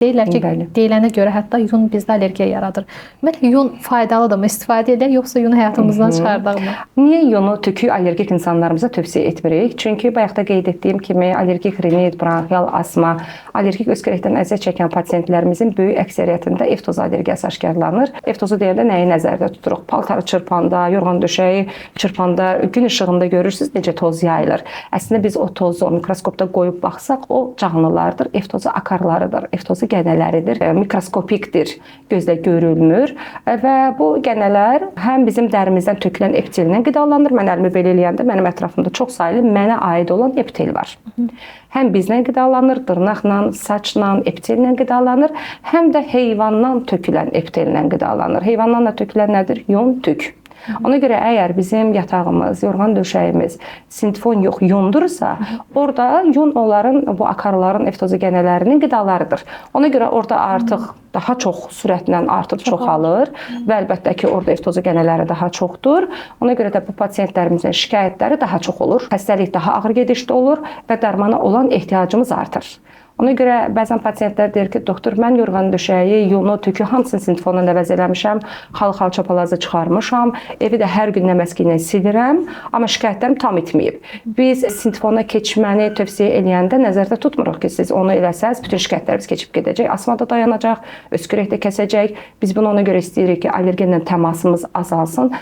Deyirlər ki, deyilənə görə hətta yun bizdə allergiya yaradır. Ümumiyyətlə yun faydalıdırmı? İstifadə edək yoxsa yunu həyatımızdan çıxardaqmı? Niyə yunu, tükü allergik insanlarımıza tövsiyə etmirik? Çünki bayaq da qeyd etdiyim kimi allergik rinit, bronxial asma, allergik öskürəkdən əziyyət çəkən pasientlərimizin böyük əksəriyyətində ev tozu allergiyası aşkarlanır. Ev tozu deyəndə nəyi nəzərdə tuturuq? Paltarı çırpanda, yorğan döşəyi çırpanda gün işığında görürsüz necə toz yayılır. Əslində biz o tozu o mikroskopda qoyub baxsaq, o canlılardır, ev tozu akarlarıdır, ev tozu gənələridir, mikroskopikdir, gözlə görülmür və bu gənələr həm bizim dərimizdən tökülən epitellə qidalanır. Mən əlimi belə eləyəndə mənim ətrafımda çox saylı mənə aid olan epitel var. Həm bizlə qidalanır, dırnaqla, saçla, epitellə qidalanır, həm də heyvandan tökülən epitellə qidalanır. Heyvandan da tökülən nədir? Yun, tük. Ona görə əgər bizim yatağımız, yorğan döşəyimiz sinfon yox, yundursa, orada yun onların bu akarların, ev tozu gənələrinin qidalarıdır. Ona görə orada artıq daha çox sürətlə artıb çoxalır və əlbəttə ki, orada ev tozu gənələri daha çoxdur. Ona görə də bu pasientlərimizin şikayətləri daha çox olur. Xəstəlik daha ağır gedişdə olur və dərmana olan ehtiyacımız artır. Ona görə bəzən pasientlər deyir ki, doktor, mən yorğan döşəyi, yunu, tükü hamısını sinfondan əvəz eləmişəm, xal-xal çapalazı çıxarmışam, evi də hər gün nəməski ilə silirəm, amma şikayətlərim tam itməyib. Biz sinfona keçməni tövsiyə eləyəndə nəzərdə tutmuruq ki, siz onu eləsəz bütün şikayətləriniz keçib gedəcək, asma da dayanacaq, öskürək də kəsəcək. Biz bunu ona görə istəyirik ki, allergenlə təmasımız azalsın.